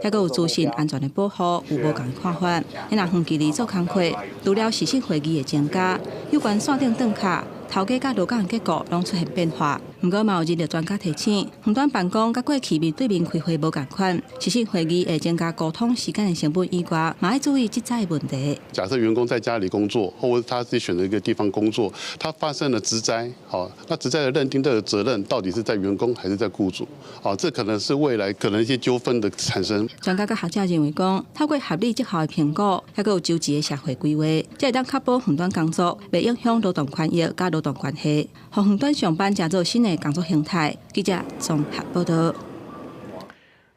猶閣有資訊安全的保護，有無仝的看法。你若遠距離做工課，除了視訊會議的增加，有關線頂斷卡、頭家佮勞工的結構攏出現變化。毋過嘛有人力專家提醒，遠端辦公佮過去面對面開會無仝款，視訊會議會增加溝通時間的成本以外，嘛愛注意職災的問題。假設員工在家裡工作，或者他自己選擇一個地方工作，他發生了職災，好，那職災的認定這個責任到底是在員工還是在僱主？好，這可能是未來可能一些糾紛的產生。專家佮學者認為講，透過合理績效的評估，猶閣有周齊的社會規劃，才會當確保遠端工作袂影響勞動權益佮勞動關係，予遠端上班成做新的工作形態。記者綜合報道。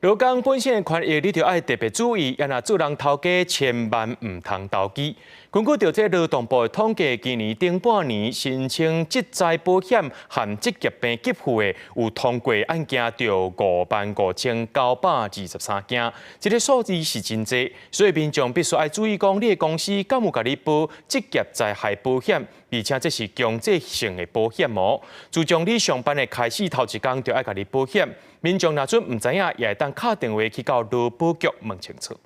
勞工本身的權益，你著愛特別注意，按怎做人頭家千萬毋通投機。根據著這勞動部的統計，今年頂半年申請職災保險和職業病給付的，有通過案件著55,923件，這个數字是真濟，所以民眾必須愛注意講，你的公司敢有共你保職業災害保險，而且這是強制性的保險哦。自從你上班的開始頭一工就愛共你保險，民眾若準毋知影，也會當敲電話去到勞保局問清楚。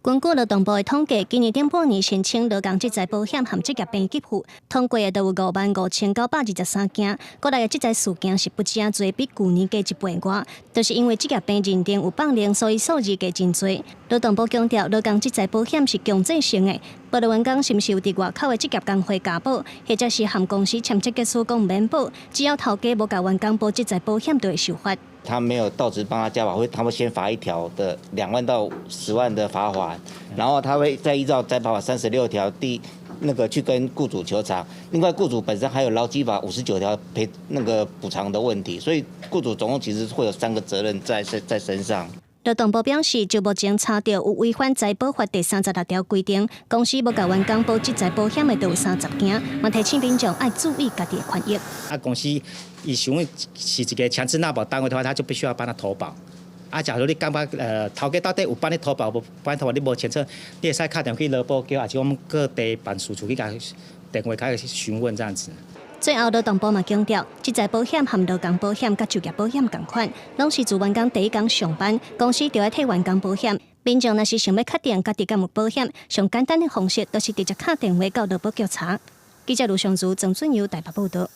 根據勞動部的統計，今年頂半年申請勞工職災保險和職業病給付，統計的都有55,923件。國內的職災事件是不誠濟，比舊年加一倍外，就是因為職業病認定有放零，所以數字加真濟。勞動部強調，勞工職災保險是強制性的，無論員工是毋是有佇外口的職業工會加保，或者是和公司簽切結書講毋免保，只要頭家無共員工保職災保險，就會受罰。他沒有到職幫他加保，會他會先罰一條的2萬到10萬的罰款，然後他會再依照災保法36條第那個去跟僱主求償。另外，僱主本身還有勞基法59條賠那個補償的問題，所以僱主總共其實會有三個責任在身上。勞動部表示，就目前查著有違反災保法第36條規定，公司無共員工保職災保險的，就有30件，嘛提醒民眾愛注意家己的權益。啊，公司伊想是一個強制納保單位的話，他就必須要幫他投保。啊，假如你感覺頭家到底有幫你投保無幫你投保，你無清楚，你會使敲電話去勞保局，抑是我們各地辦事處去共電話開始詢問這樣子。最後，勞動部嘛強調，職災保險和勞工保險佮就業保險仝款，攏是自員工第一工上班，公司就愛替員工保險。民眾若是想欲確定家己敢有保險，上簡單的方式就是直接敲電話到勞保局查。記者盧尚如、曾俊佑台北報導。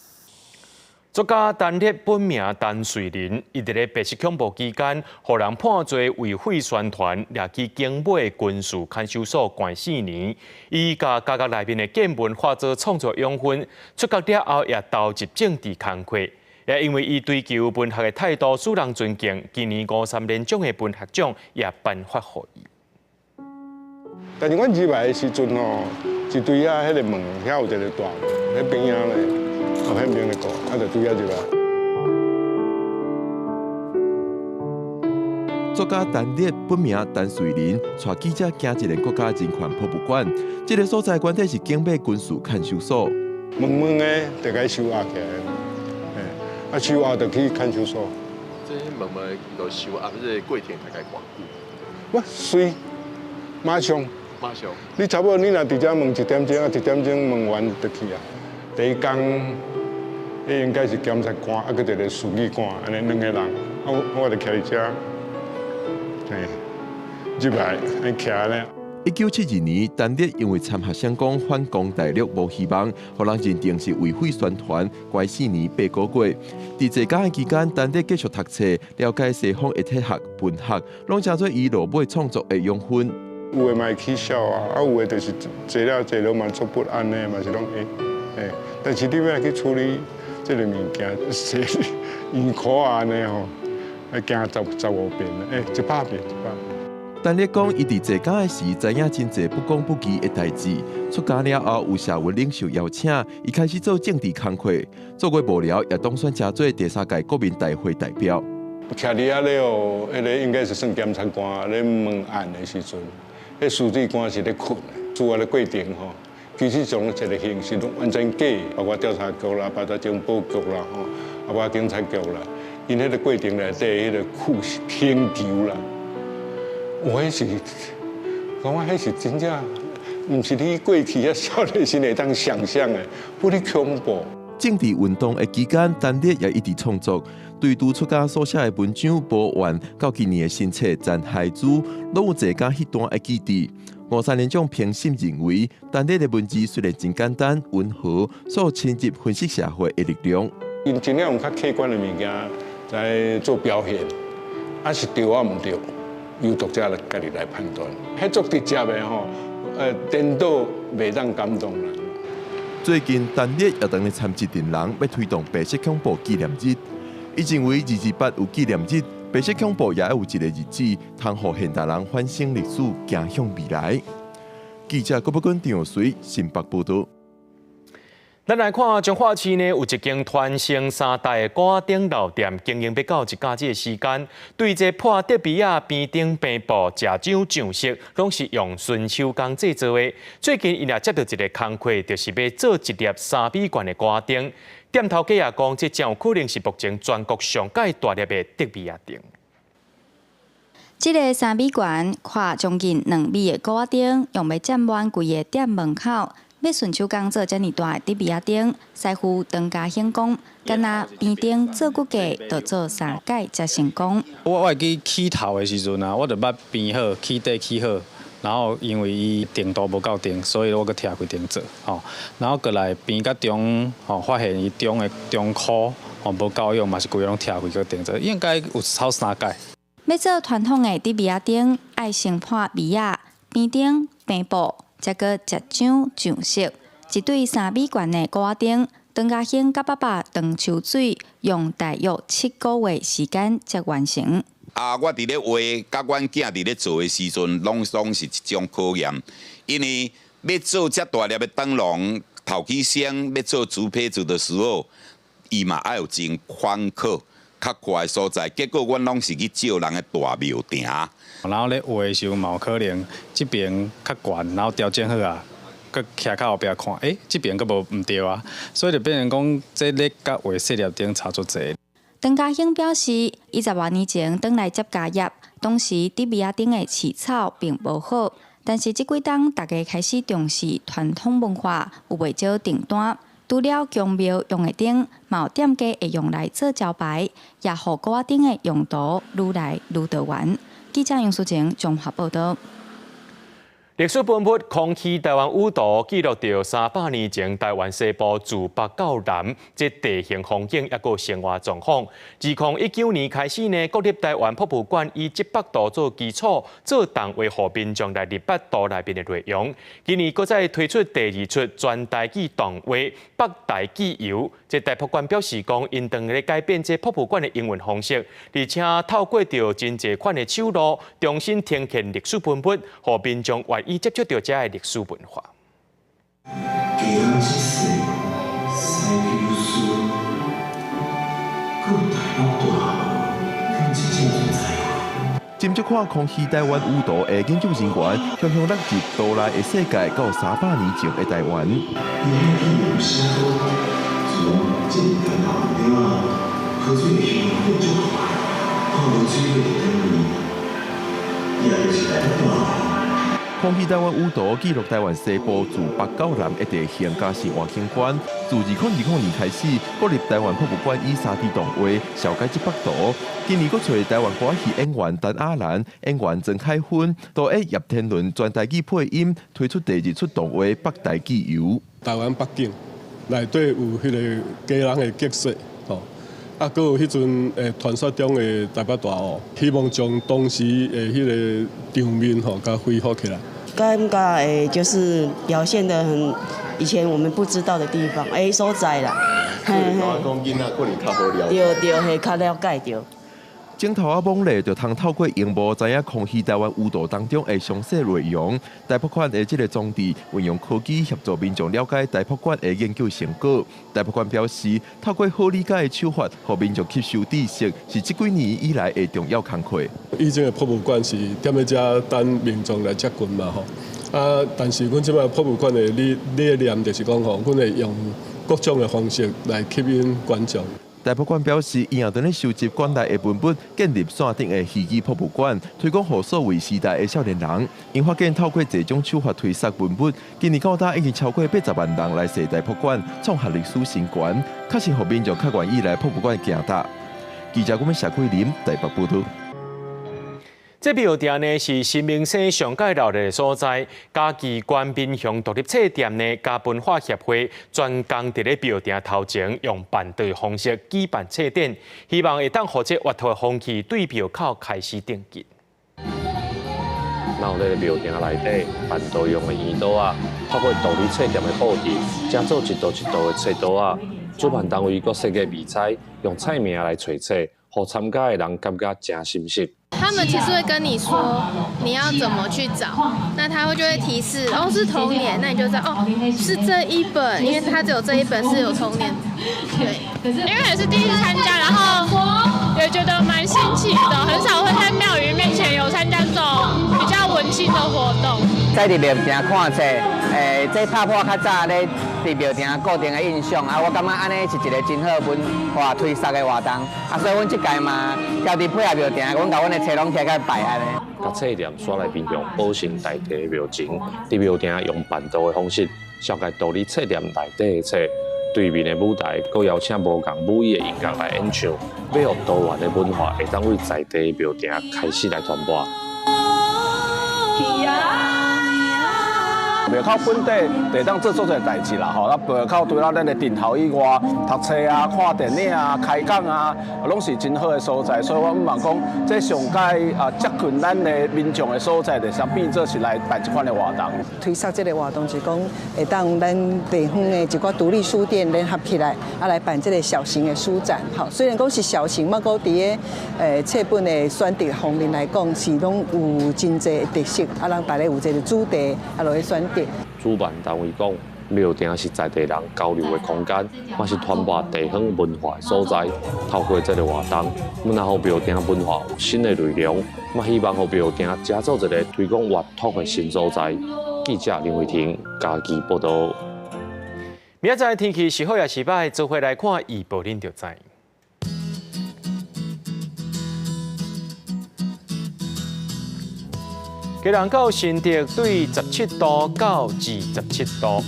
作家陳列本名陳瑞麟，伊佇咧白色恐怖期間，予人判罪違反宣傳，掠去景尾軍事看守所關4年。伊共監獄內面的見聞化做創作養分，出獄了後也投入政治工課。也因為伊追求文學的態度，使人尊敬。今年五三連獎的文學獎也頒發予伊。但是阮入來的時陣吼，一對仔彼个門遐有一個大門，彼邊仔咧。哦，彼邊咧顧，啊，就對遐入來。作家陳列本名陳瑞麟，帶記者行一个國家人權博物館。這个所在原底是景尾軍事看守所。悶悶的就共收押起來，啊，收押就去看守所。這悶悶就收押，這個過程大概偌久？我隨，馬上。馬上。你差不多，你若佇遮問一點鐘，啊，一點鐘問完就去啊。第一工，彼應該是檢察官，啊，閣一個書記官，按呢兩个人，啊，我就徛佇遮，嘿，入來，按呢徛咧。1972年，陳列因為參學生講反攻大陸無希望，予人認定是違反宣傳，關4年8個月。佇坐監的期間，陳列繼續讀冊，了解西方的哲學、文學，攏成做伊落尾創作的養分。有的嘛會起痟啊，啊有的就是坐了坐了嘛足不安的，嘛是攏會，嘿。但是你欲來去處理這個物件，是嚴苛啊按呢吼，愛行15遍，100遍，100遍。陳列講，伊佇坐監的時，知影真濟不公不義的代誌。出監了後，有社運領袖邀請，伊開始做政治工課，做過幕僚，也當選成做第三屆國民大會代表。徛佇遐咧哦，彼个應該是算檢察官咧問案的時陣，彼書記官是咧睏的，司法的過程吼，其實從一個形式攏完全假，包括調查局啦，包括情報局啦，吼，包括警察局啦，𪜶彼个過程內底彼個酷刑求啦。我彼是，講我彼是真正，毋是你過去遐少年時會當想象的，不哩恐怖。政治運動的期間，陳列也一直創作，對拄出家所寫的文章《無怨》，到今年的新冊《殘骸書》，攏有坐監彼段的記憶。五三連獎評審認為，陳列的文字雖然真簡單溫和，所深入分析社會的力量。𪜶盡量用較客觀的物件來做表現，啊是對抑毋對？由讀者來家己來判斷，彼足直接的吼，顛倒袂當感動人。最近，陳列也當咧參一陣人，欲推動白色恐怖紀念日。伊認為228有紀念日，白色恐怖也愛有一個日子，通予現代人反省歷史，走向未來。記者郭寶君、張玉水新北報導。咱來看彰化市呢，有一間傳承三代的粿仔頂老店，經營欲到一甲子的時間，對這破竹篾仔邊頂邊布、食酒醬色，攏是用純手工製作的。最近𪜶也接到一个工課，就是欲做一粒3米懸的粿仔頂。店頭家也講，這真有可能是目前全國上蓋大粒的竹篾仔頂。這个3米懸，寬將近2米的粿仔頂，用欲佔滿規个店門口。欲純手工做遮爾大的竹篾仔頂，師傅張家興講，敢若邊頂做骨架，就做三擺才成功。我會記起頭的時陣啊，我就捌編好，起底起好，然後因為伊程度無夠重，所以我閣拆開重做，吼。然後閣來邊佮中，吼，發現伊中的中箍吼無夠用，嘛是規个攏拆開閣重做，應該有超三擺。欲做傳統的竹篾仔燈，愛先破篾仔、編燈、編布，才閣結漿上色。一對3米懸的鼓仔燈，張家興佮爸爸陳秋水用大約7個月時間才完成。啊！我佇咧畫，佮阮囝佇咧做的時陣，攏是一種考驗，因為欲做遮大粒的燈籠，頭起先欲做竹坯子的時候，伊嘛愛有真寬闊、較闊的所在。結果阮攏是去借人的大廟埕。然後咧畫的時候嘛有可能這邊較懸，然後調整好啊，閣徛較後壁看，欸，這邊閣無毋對啊，所以就變成講，這咧佮畫細粒燈差足濟。張家興表示，伊10外年前轉來接家業，當時竹篾仔燈的飼草並無好，但是這幾冬大家開始重視傳統文化，有袂少訂單。除了宮廟用的燈，嘛有店家會用來做招牌，也予鼓仔燈的用途愈來愈多元。記者楊淑晴綜合報導。歷史文物康熙台灣雨圖記錄著300年前台灣西部自北到南這地形風景，抑閣生活狀況。自2019年開始呢，國立台灣博物館以這幅圖做基礎，做動畫予民眾來認捌圖內面的內容。今年閣再推出第二出全台語動畫《北台語遊》。這台博館表示講，𪜶當咧改變這博物館的營運方式，而且透過著真濟款的手路，重新呈現歷史文物，予民眾願意接觸著遮的歷史文化。家人這世，西丘村，閣有台北大學，這遮濟。斟酌看康熙台灣雨圖的研究人員，雄雄落入圖內的世界，到300年前的台灣。有寫講，自從這個年頭了後，河水會變足快，看無水會佇倒位，也就是台北大湖。康熙台灣雨圖記錄台灣西部自北到南的地形佮生活景觀。自2020年開始，國立台灣博物館以3D 動畫紹介這幅圖。今年閣揣台灣歌仔戲演員陳亞蘭、演員曾凱芬、導演葉天倫全台語配音，推出第二出動畫《北台語遊》。台灣北景內底有彼个家人的結識，吼，啊，閣有彼陣傳說中的台北大湖，希望將當時的彼个場面吼，共恢復起來。感覺誒，就是表現得很以前我們不知道的地方，欸所在啦。嘿嘿。講囡仔可能較好了解。對對，會較了解著。鏡頭仔猛烈，就通透過螢幕知影康熙台灣雨圖當中的詳細內容。台博館的這个裝置運用科技協助民眾了解台博館的研究成果。台博館表示，透過好理解的手法，予民眾吸收知識，是這幾年以來的重要工課。以前的博物館是踮咧遮等民眾來接近嘛吼，啊，但是阮這擺博物館的理念就是講吼，阮會用各種的方式來吸引觀眾。台博館表示，伊也正咧收集館內的文物，建立線頂的虛擬博物館，推廣予數位時代的少年人。𪜶發現透過這種手法推銷文物，今年到今已經超過80萬人來踅台博館，創下歷史新高，確實予民眾較願意來博物館行踏。記者郭美謝桂林台北報導。這廟埕呢是新民省上蓋熱鬧的所在，嘉義縣民雄獨立冊店呢，佮文化協會專工佇咧廟埕頭前用辦桌方式舉辦冊展，希望會當予這活脫的風氣對廟口開始登記。那有咧廟埕內底辦桌用的圓桌仔，透過獨立冊店的布置，製做一道一道的冊桌仔。主辦單位閣設計比賽，用菜名來揣冊，予參加的人感覺誠心實。他們其實會跟你說你要怎麼去找，那他會就會提示哦是童年，那你就知道哦是這一本，因為他只有這一本是有童年。對，因為也是第一次參加，然後也覺得蠻新奇的，很少會在廟宇面前有參加這種比較文青的活動。在佇廟埕看冊，這拍破較早咧佇廟埕固定的印象啊，我感覺按呢是一个真好文化推廣的活動啊，所以阮這屆嘛，家己配合廟埕，阮共阮的冊攏提來擺按呢。共冊店徙來民雄寶成在地的廟前，佇廟埕用辦桌的方式，紹介獨立冊店內底的冊，對面的舞台，閣邀請無仝母語的音樂來演唱，欲予多元的文化會當對在地的廟埕開始來傳播。廟口本底就會當做足濟代誌啦，吼。啊，廟口除了咱的陣頭以外，讀冊啊、看電影啊、開講啊，攏是真好的所在。所以我希望講，這上蓋啊接近咱的民眾的所在，就變做是來辦這款的活動。推捒這个活動，就是講會當咱地方的一寡獨立書店聯合起來，啊來辦這个小型的書展。吼，雖然講是小型，不過佇个冊本的選擇方面來講，是攏有真濟的特色，啊，讓大家有這个主題，啊，落去選擇。主辦單位講，廟埕是在地人交流的空間，嘛是傳播地方文化的所在。透過這个活動，阮也予廟埕文化有新的內容，嘛希望予廟埕加做一个推廣閱讀的新所在。記者林慧婷嘉義報導。明仔載天氣是好抑是歹，做伙來看預報，恁就知。基隆到新竹對17度到27度，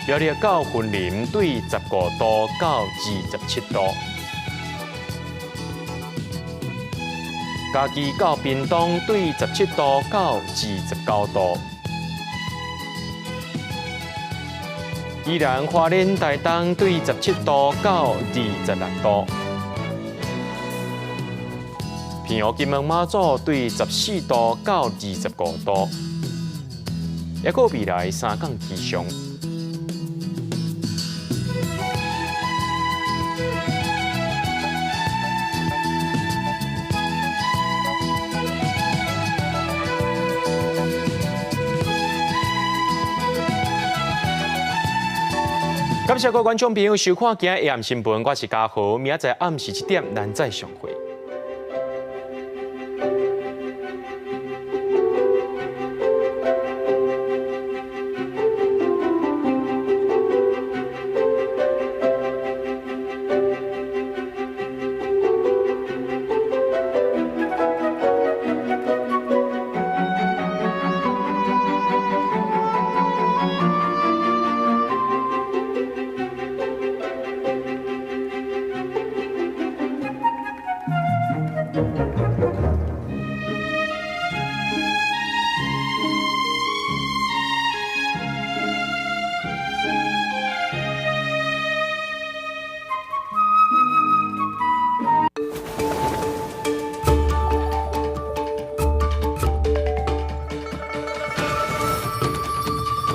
苗栗到雲林對15度到27度，嘉義到屏東對17度到29度，宜蘭花蓮台東對17度到26度。平湖金門馬祖對14度到25度，抑閣未來三天氣象。感謝各位觀眾朋友收看今日暗新聞，我是嘉豪，明仔載暗時7點，咱再相會。